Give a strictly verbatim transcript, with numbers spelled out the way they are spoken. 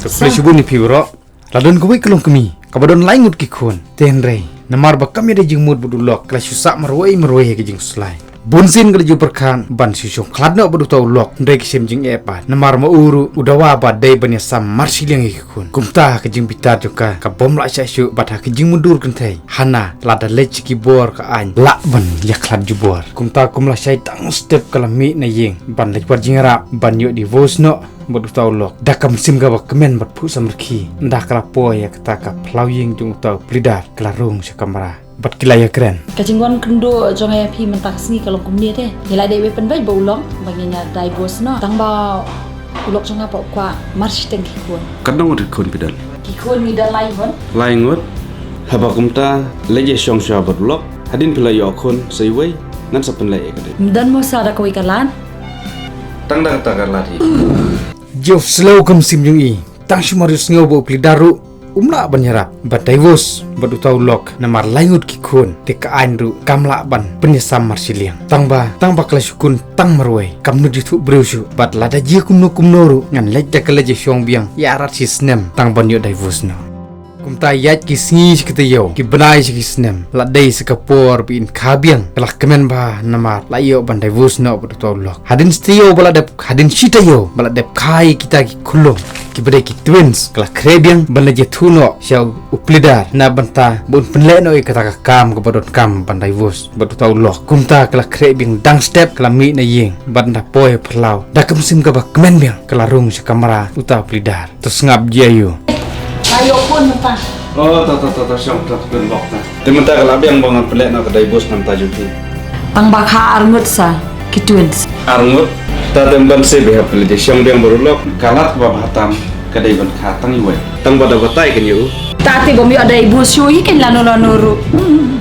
Khublei shibun ïa phi baroh. La don kawei ka longkmie kaba don lai ngut ki khun. Te hynrei namar ba kam ïadei jingmut bad u lok, ka la shu sah marwei marwei ha ka jingkhuslai. Bunsien ka la ju pyrkhat ban shu shong khlad noh bad uta u lok, hynrei ka shem jingeh pat namar ma u ruh u dawa ba dei ban ïasam marshiliang ïa ki khun. Kumta ka jingbitar jong ka ka bym lah shah shuh bad ha ka jingmutdur kynthei, Hana la da leit sha ki bor ka aiñ lah ban ïakhlad jubor. Kumta kum la shai tang step ka la mih na ïing ban leit wad jingïarap ban ïoh divorce noh bad uta u lok. Da ka mynsiem kaba kmen bad phuh samrkhie, ynda ka la poi ïa kata ka phyllaw ïing jong uta u phlidar, ka la rung sha kamra bad ki la ïakren. Ka jingwan kynduh jong nga ïa phi mynta ka sngi ka long kumne te. Ngi la dei wei pynbeit ba u lok ba ngin ïa divorce noh. Tang ba u lok jong nga pat u kwah marshiteng ki khun. Katno ngut ki khun phi don? Ki khun ngi don lai ngut. Lai ngut. Haba kumta, leit ïashong shuwa bad u lok. Hadien phi la ïoh khun sa iwei, ngan sa pynleit ïa ka dei. Ym don mo sa da kawei ka lad. Tang da kata ka lad hi. Jia u slem ka mynsiem jong i. Tang shu mar ïohsngew ba u phlidar ruh um lah ban ïarap ban divorce bad uta u lok namar lai ngut ki khun, te ka aiñ ruh kam lah ban pynïasam marshiliang. Tang ba, tang ba ka la shu khun tang marwei, kam nud ïathuh briew shuh. Bad lada jia kumno kumno ruh ngan leit da ka leit ïashong biang ïa artat shi snem tang ban ïoh divorce noh. Kumta ïaid ki sngi sha ki taïew, ki bnai sha ki snem, la dei sa ka por ba in kha biang, ka la kmen bha namar la ïoh ban divorce noh bad uta u lok. Hadien shi taïew ba la dep, hadien shi taïew ba la dep kha ïa kita ki khyllung kiba dei ki twins, ka la khreh biang ban leit ïathuh noh sha u phlidar na bynta ba un pynleit noh ïa kata ka kam kaba donkam ban divorce bad uta u lok. Kumta ka la khreh biang dang step, ka la mih na ïing bad ynda poi ha phyllaw, da ka mynsiem kaba kmen biang ka la rung sha kamra uta u phlidar. To sngap jia ïa u. Ka ïoh khun mynta. Oh, to, to, to, to, shong, to, khun bok, to. Te mynta ka la biang ba ngan pynleit noh ka divorce na bynta jong phi. Tang ba kha ar ngut sa ki twins. Ar ngut. Ta te ban sngewbha pynleit shong biang bad u lok. Ka lad kaba bha tam ka dei ban kha tang iwei. Tang ba da batai kan ïa u. Ta te bym ïoh divorce shuh hi kan lano lano ruh. Hmm.